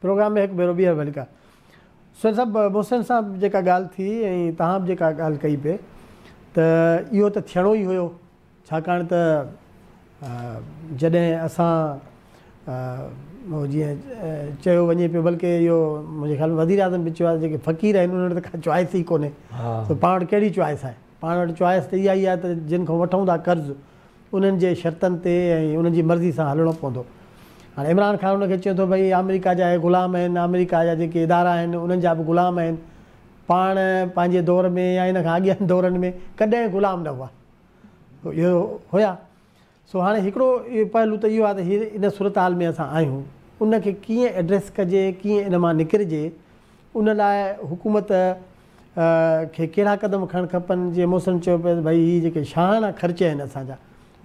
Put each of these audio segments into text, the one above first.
Programme ۾ هڪ ڀيرو ٻيهر ڀليڪار. سهيل صاحب محسن صاحب جيڪا ڳالهه ٿي ۽ توهان به جيڪا ڳالهه ڪئي پئي ته اهو ته ٿيڻو ئي هيو ڇاڪاڻ ته جڏهن اسان جيئن چيو وڃي پيو بلڪه اهو منهنجي خيال ۾ وزير اعظم به چيو آهي جيڪي فقير آهن انهن وٽ ته ڪا چوائس ئي ڪونهي ته پاڻ وٽ ڪهڙي چوائس آهي پاڻ وٽ چوائس ته اها ئي آهي ته جن کان وٺون ٿا قرض انهن جي شرطن تي ۽ انهن جي مرضي سان هلڻو پوندو. هاڻي عمران خان ان کي چئي ٿو ڀئي آمريڪا جا اهي غلام آهن، آمريڪا جا جيڪي ادارا آهن انهن جا به غلام آهن. پاڻ پنهنجي دور ۾ يا ان کان اڳين دورن ۾ ڪڏهن غلام نه هئا. اهو هيا. سو هاڻي هڪڙو پهلو ته اهو آهي ته هي ان صورتحال ۾ اسان آهيون ان کي ڪيئن ايڊريس ڪجي، ڪيئن ان مان نڪرجي، ان لاء حڪومت کي ڪهڙا قدم کڻڻ کپن، جيئن محسن چيو پئي ته ڀئي هي جيڪي شاهاڻا خرچ آهن اسان جا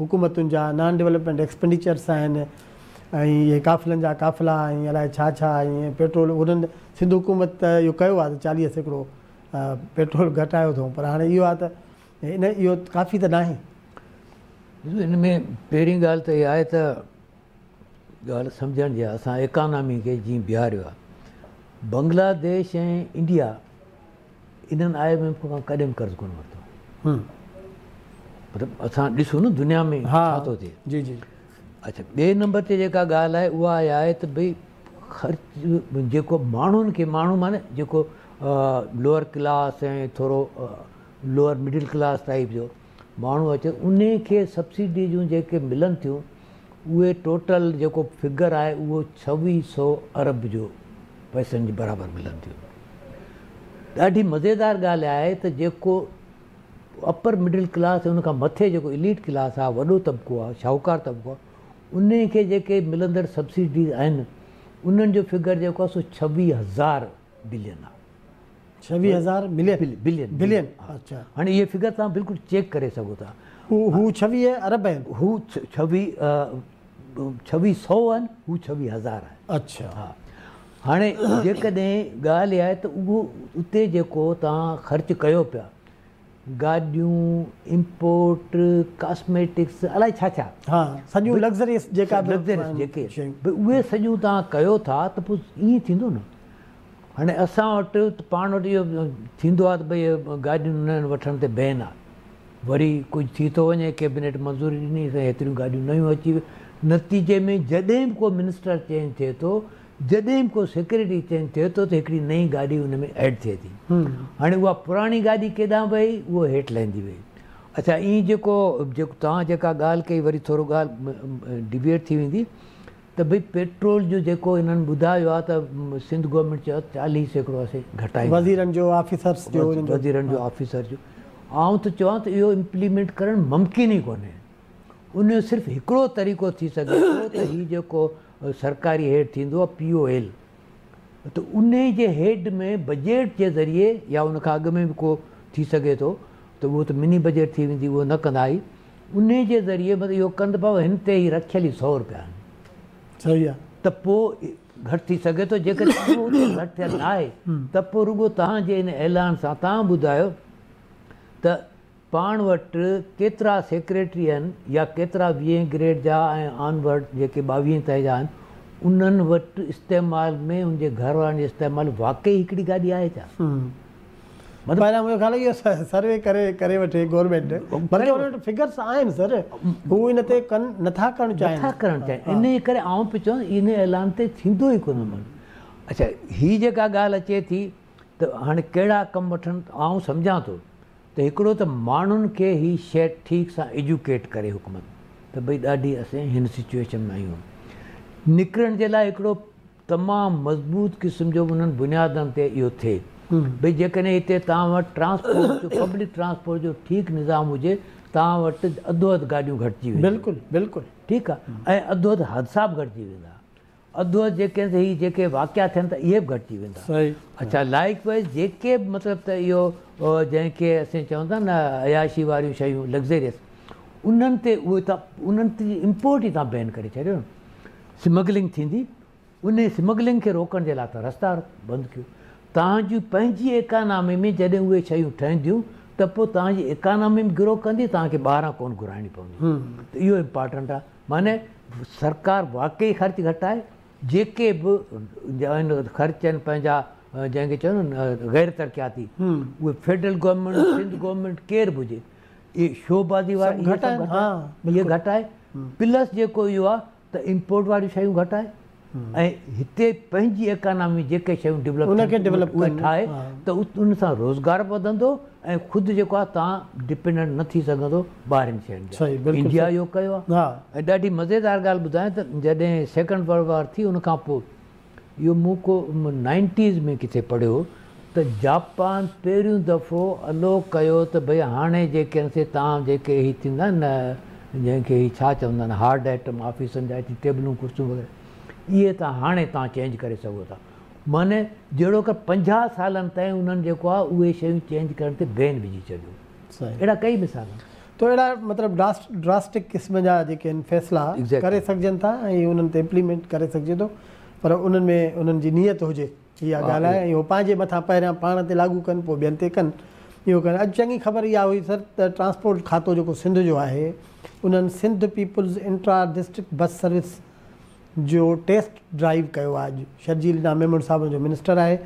حڪومتن جا نان ڊولپمينٽ ايڪسپينڊيچرس آهن ۽ اهي قافلن جا قافلا ۽ الائي ڇا ڇا ۽ پيٽرول انهن سنڌ حڪومت ته اهو ڪيو آهي ته 40% پيٽرول گهٽايو اٿئون پر هاڻي اهو آهي ته ان اهو ڪافي ته ناهي. ڏسو ان ۾ پهرين ڳالهه ته اها آهي ته ڳالهه سمجهڻ جي آهي اسان ايڪانامي کي جيئن بيهاريو آهي بنگلاديش ۽ انڊيا انهن I M F کان ڪڏهن به قرض ڪونه ورتو. مطلب اسان ڏسون نه دنيا ۾ ڇا ٿو ٿئي. جي جي. اڇا ٻئي نمبر تي جيڪا ڳالهه آهي اها اها آهي ته ڀئي خرچ جيڪو ماڻهن کي ماڻهو معنيٰ جيڪو لوئر ڪلاس ۽ ٿورو لوئر مڊل ڪلاس ٽائيپ جو ماڻهو اچي انهي کي سبسڊي جون جيڪي ملن ٿيون اهي ٽوٽل جيڪو فگر آهي اهو 2600 ارب جو پئسن جي برابر ملن ٿيون. ڏاڍي مزيدار ڳالهه آهي ته جيڪو اپر مڊل ڪلاس ۽ ان کان مٿي جيڪو اليٽ ڪلاس آهي، وڏو طبقو آهي، شاهوڪار طبقو آهي، انهي کي جيڪي ملندڙ سبسڊيز آهن انهن جو فگر جيڪو آهي سو 26,000 بلين آهي. 26,000 ملين؟ بلين بلين اڇا. هاڻي اهي فگر توهان بلڪل چيڪ ڪري سگهو ٿا. هو 26 ارب آهن. هو 2600 آهن، هو 26,000 آهن. اڇا. ها هاڻي جيڪڏهن ڳالهه اها آهي ته اهو اتي جيڪو توهان خرچ ڪيو پيا گاڏيون، امپورٽ، ڪاسميٽڪس الائي ڇا ڇا. ها سڄيون لگزريس جيڪا به لگزريس جيڪي به اهي سڄيون توهان ڪيو ٿا ته پوء ائين ٿيندو نه. هاڻي اسان وٽ پاڻ وٽ اهو ٿيندو آهي ته ڀئي گاڏين نين وٺڻ تي بين آهي. وري ڪجهه ٿي ٿو وڃي ڪيبنيٽ منظوري ڏني سائين هيتريون گاڏيون نيون اچي ويون. نتيجي ۾ جڏهن به ڪو منسٽر چينج ٿئي ٿو، جڏهن به ڪو سيڪريٽري چينج ٿئي ٿو ته هڪڙي نئين گاڏي ان ۾ ايڊ ٿئي ٿي. هاڻي اها پراڻي گاڏي ڪيڏانهن وئي اهو هيٺ لهندي وئي. اڇا ائين جيڪو توهان جيڪا ڳالهه ڪئي وري ٿورو ڳالهه ڊبيٽ ٿي ويندي. ته ڀئي پيٽرول جو جيڪو هنن ٻڌايو آهي ته سنڌ گورنمينٽ چيو آهي 40% اسين گهٽائينداسين. وزيرن جو آفيسرس جو انهن جو. وزيرن جو آفيسر جو. آئون ته چوان ته اهو امپليمينٽ ڪرڻ ممڪن ئي ڪونهي. ان جو صرف هڪڙو طريقو ٿي سگهي ٿو ته هي جيڪو سرڪاري هيڊ ٿيندو آهي پي او ايل ته انهي جي هيڊ ۾ بجيٽ جي ذريعي يا ان کان اڳ ۾ به ڪو ٿي سگهي ٿو ته اهو ته مني بجيٽ ٿي ويندي اهو نه ڪندا هي انهي جي ذريعي مطلب اهو ڪن ته بابا هن تي هي رکيل ئي 100 رپيا آهن. صحيح آهي. ته پوء گهٽ ٿي سگهي ٿو جيڪڏهن اهو اتي گهٽ ٿيل نه آهي ته پوء رڳو توهان جي ان اعلان سان توهان ٻڌايو ته پاڻ وٽ ڪيترا سيڪريٽري آهن يا ڪيترا ويهين گريڊ جا ۽ آن ورڊ جيڪي ٻاويهين تائين جا آهن انهن وٽ استعمال ۾ ان جي گهر وارن جي استعمال واقعي هڪڙي گاڏي آهي ڇا؟ پهريان منهنجو خيال آهي اهو سروي ڪري ڪري وٺي گورنمينٽ بلڪه انهن وٽ فگرس آهن سر هو ان تي ڪن نٿا ڪرڻ چاهين. نٿا ڪرڻ چاهين انهي ڪري آئون پيو چوان ان اعلان تي ٿيندو ئي ڪونه عمل. اڇا هي جيڪا ڳالهه اچي ٿي ته هاڻي ڪهڙا ڪم وٺن آئون سمجهان ٿو ته هڪڙو ته ماڻهن کي هي شيء ٺيڪ سان ايجوڪيٽ ڪري حڪومت ته ڀئي ڏاڍي اسين هن سچوئيشن ۾ آهيون نڪرڻ جي لاء هڪڙو تمام مضبوط قسم جو انهن بنيادن تي اهو ٿئي ڀئي جيڪڏهن هتي توهان وٽ ٽرانسپورٽ جو پبلڪ ٽرانسپورٽ جو ٺيڪ نظام هجي توهان وٽ اڌو اڌ گاڏيون گهٽجي وينديون. بلڪل بلڪل. ٺيڪ آ ۽ اڌو اڌ حادثا به گهٽجي ويندا اڌو اڌ جيڪي آهن هي جيڪي واقعا ٿين ٿا اهي به گهٽجي ويندا. صحيح. اڇا لائيڪ وائيز جيڪي به مطلب ته اهو جنهن کي اسين چئون ٿا نه عياشي واريون شيون لگزريس انهن تي اهي تان انهن تي امپورٽ ئي تان بين ڪري ڇڏيو نه سمگلنگ ٿيندي انهي سمگلنگ کي روڪڻ جي لاء توهان رستا بند ڪيو. توهان جي پنهنجي ايڪانامي ۾ جڏهن اهي شيون ٺهنديون ته پوء توهان جي ايڪانامي به گرو ڪندي توهان کي ٻاهران ڪونه گهرائڻي پوندي ته اهو امپارٽنٽ آهي معني سرڪار واقعي خرچ گهٽائي جيڪي به آهن خرچ آهن پنهنجا جنهن کي چون نه غير ترقياتي اهي فيڊرل گورنمينٽ سنڌ گورنمينٽ ڪير به هجي اهي شوبازي وارا اهي سڀ گهٽائن اهي گهٽائي پلس جيڪو اهو آهي ته امپورٽ واريون شيون گهٽائي ۽ هتي پنهنجي ايڪانامي جيڪي شيون ڊولپ ان کي ڊولپ اهي ٺاهي ته ان سان روزگار به وڌندو ۽ خود جيڪو آهي توهان ڊپينڊنٽ نه ٿي سگهندو ٻاهرين شين جا. انڊيا اهو ڪيو آهي ۽ ڏاڍي مزيدار ڳالهه ٻڌايان ته جڏهن سيڪنڊ ورلڊ وار ٿي ان کان پوء اهو مون ڪو نائنٽيز ۾ ڪٿي پڙهيو ته جاپان پهريون دفعو الو ڪيو ته ڀئي هاڻي جيڪي آهن سي توهان جيڪي هي ٿيندا آهن نه جنهن کي هي ڇا چوندا آهن هارڊ آئٽم آفيسن جا اچي ٽيبلون ڪرسيون وغيره اهي توهان هاڻي توهان چينج ڪري سگهو ٿا معني جهڙوڪر 50 سالن تائين انهن جيڪو آهي اهي شيون چينج ڪرڻ تي بين وجهي ڇڏيو اهڙا ڪئي مثال آهن. تو اهڙا مطلب ڊراسٽڪ قسم جا جيڪي آهن فيصلا ڪري سگهجن ٿا ۽ انهن تي امپليمينٽ ڪري سگهجي ٿو پر انهن ۾ انهن جي نيت هجي اها ڳالهه آهي ۽ هو پنهنجي مٿان پهريان پاڻ تي لاڳو ڪن پوء ٻين تي ڪن اهو ڪن اڄ چڱي خبر اها هئي سر ته ٽرانسپورٽ کاتو جيڪو سنڌ جو آهي انهن Sindh peoples intra district bus service جو ٽيسٽ ڊرائيو ڪيو آهي اڄ شرجيل انعام ميمڻ صاحب ان جو منسٽر آهي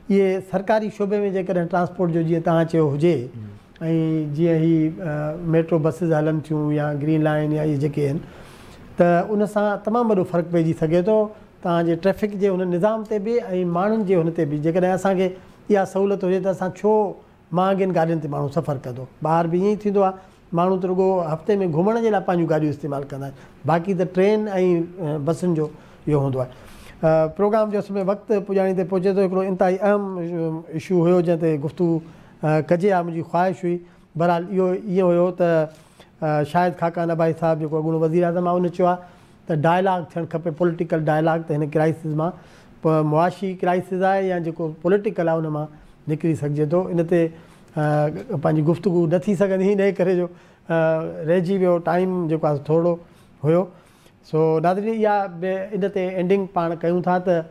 اهي سرڪاري شعبي ۾ جيڪڏهن ٽرانسپورٽ جو جيئن توهان چيو هجي ۽ جيئن هي ميٽرو بسز هلن ٿيون يا گرين لائين يا اهي جيڪي آهن ته ان سان تمام وڏو فرق پئجي سگهي ٿو توهان جي ٽريفڪ جي ان نظام تي به ۽ ماڻهن جي هن تي به جيڪڏهن اسان کي اها سهولت هجي ته اسان ڇو مهانگين گاڏين تي ماڻهو سفر ڪندو. ٻاهر به ائين ئي ٿيندو آهي. ماڻهو ته رڳو هفتي ۾ گهمڻ جي لاء پنهنجون گاڏيون استعمال ڪندا آهن. باقي ته ٽرين ۽ بسن جو اهو هوندو آهي. پروگرام جو اصل ۾ وقت پڄاڻي تي پهچي ٿو. هڪڙو انتهائي اهم اشو هيو جنهن تي گفتگو ڪجي ها منهنجي خواهش هئي. بهرحال اهو ائين هيو ته شاهد خاقان عباسي صاحب جيڪو اڳوڻو وزيراعظم آهي ان چيو آهي ته ڊائلاگ ٿيڻ کپي پوليٽيڪل ڊائلاگ ته هن ڪرائسز مان معاشي ڪرائسز آهي يا جيڪو پوليٽيڪل آهي ان مان نڪري سگهجي ٿو ان تي پنهنجي گفتگو نه ٿي سگهندي انهي ڪري جو رهجي ويو ٽائيم جيڪو آهي ٿورڙو هيو سو ناظرين اها به ان تي اينڊنگ پاڻ ڪيون ٿا ته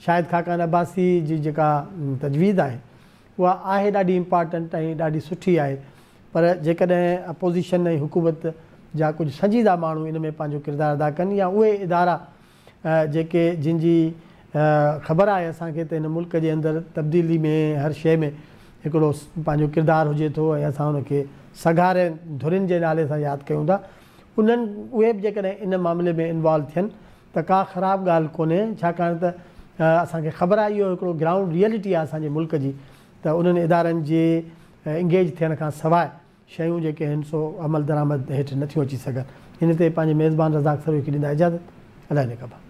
شاهد خاقان عباسي جي جيڪا تجويز آهي اها آهي ڏاڍي امپارٽنٽ ۽ ڏاڍي سٺي آهي پر جيڪڏهن اپوزيشن ۽ حڪومت جا ڪجهه سنجيده ماڻهو ان ۾ پنهنجو ڪردار ادا ڪن يا اهي ادارا جيڪي جن جي خبر آهي اسان کي ته هن ملڪ جي اندر تبديلي ۾ هر شيء ۾ هڪڙو پنهنجو ڪردار هجي ٿو ۽ اسان ان کي سگهارين ڌرين جي نالي سان ياد ڪيون ٿا انهن اهي به جيڪڏهن ان معاملي ۾ انوالو ٿين ته ڪا خراب ڳالهه ڪونهي ڇاڪاڻ ته اسان کي خبر آهي اهو هڪڙو گرائونڊ ريئلٽي آهي اسان جي ملڪ جي ته انهن ادارن جي انگيج ٿيڻ کان سواء شيون جيڪي آهن سو عمل درآمد هيٺ نٿيون اچي سگهن. ان تي پنهنجي ميزبان رزاق سروهي کي ڏيندا اجازت. الله نگهبان.